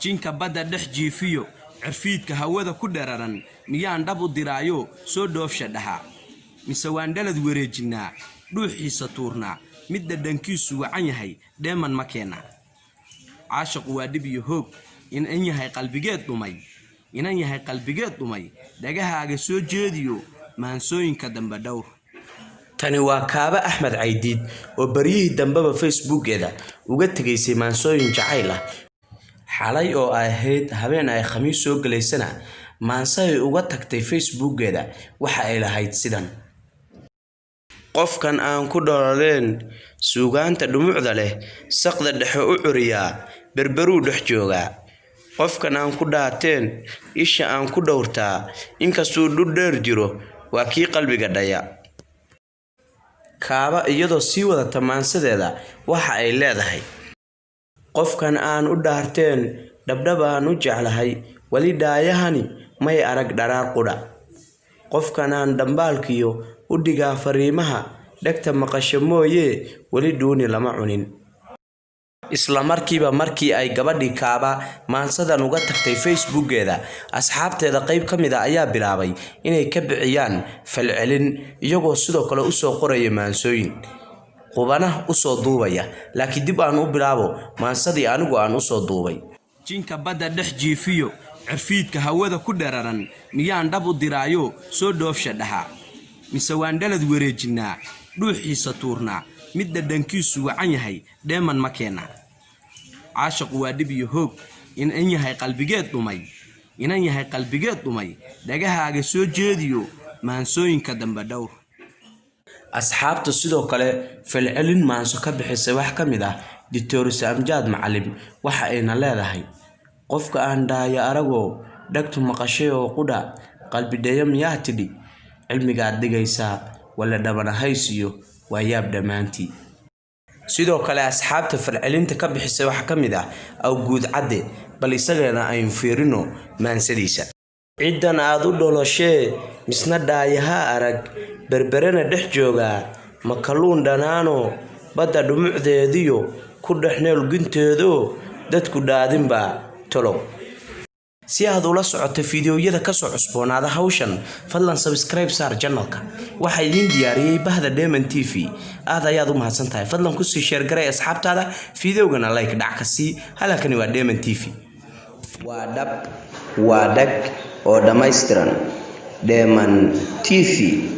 Jinka badda dhex jiifiyo cirfiidka hawada ku dheraran miyaan dhab u diraayo soo dhoofsha dhahaa? Mise waan dhalad wareejinnaa, dhuuxiisa tuurnaa, mid dhadhankiisu wacan yahay dheeman ma keennaa? Caashaqu waa dhib iyo hoog, inan yahay qalbigeed dhumay, inan yahay qalbigeed dhumay. Dhagahaaga soo jeediyo maansooyinka dambe dhowr. Tani waa Kaaba Axmed Caydiid oo baryihii dambeba Facebookeeda uga tegaysay maansooyin jacayl ah. Xalay oo ay ahayd habeen ay Khamiis soo galaysana, maanse ay uga tagtay Facebookeeda waxa ay lahayd sidan: Qofkan aan ku dhololeen suugaanta dhumucda leh, saqda dhexe u curiyaa, Berberuu dhex joogaa. Qofkan aan ku dhaateen, isha aan ku dhowrtaa, inkastuu dhul dheer jiro, waa kii qalbiga dhaya. Kaaba iyadoo sii wadata maansadeeda waxa ay leedahay: Qofkan aan u dhaarteen, dhabdhab aan u jeclahay, wali dhaayahani may arag dharaar qudha. Qofkan aan dhambaalkiyo u dhigaa fariimaha, dhegta maqasho mooyee, weli dhuuni lama cunin. Isla markiiba markii ay gabadhii Kaaba maansadan uga tagtay Facebookeeda, asxaabteeda qayb ka mid a ayaa bilaabay inay ka bixiyaan falcelin, iyagoo sidoo kale usoo qoraya maansooyin, qubana usoo duubaya. Laakiin dib aan u bilaabo maansadii anigu aan usoo duubay. Jinka badda dhex jiifiyo cirfiidka hawada ku dheraran miyaan dhab u diraayo soo dhoofsha dhahaa? Mise waan dhalad wareejinnaa, dhuuxiisa tuurnaa, mid dhadhankiisu wacan yahay dheeman ma keennaa? Caashaqu waa dhib iyo hoog, inan yahay qalbigeed dhumay, inan yahay qalbigeed dhumay. Dhagahaaga soo jeediyo maansooyinka dambe dhowr. Asxaabta sidoo kale falcelin maanso ka bixisay wax ka mid ah Doctor Amjaad Macalim, waxa ayna leedahay: Qofka aan dhaayo aragoo, dhagtu maqashay oo qudha, qalbidhayo miyaa tidhi? Cilmigaad dhigaysaa wala dhabanahaysiyo, waa yaab dhammaantii. Sidoo kale asxaabta falcelinta ka bixisay waxaa ka mid ah Awguud Cadde. Bal isagana aynu fiirino maansadiisa. Ciddan aad u dholashee, misna dhaayaha arag, Berberena dhex joogaa, ma kalluun dhanaanoo badda dhumucdeediyo ku dhex nool gunteedoo dadku dhaadinbaa tolow? Si aad ula socoto fiidiyowyada kasoo cusboonaada hawshan, fadlan subscribe saar channelka. Waxaa idiin diyaariyey bahda Dheeman TV. Aad ayaad u mahadsan tahay. Fadlan kusii share garay asxaabtaada, fiidiyowgana like dhac ka sii. Halkani waa Dheeman TV. Waa dhab, waa dhag oo dhammaystiran Dheeman TV.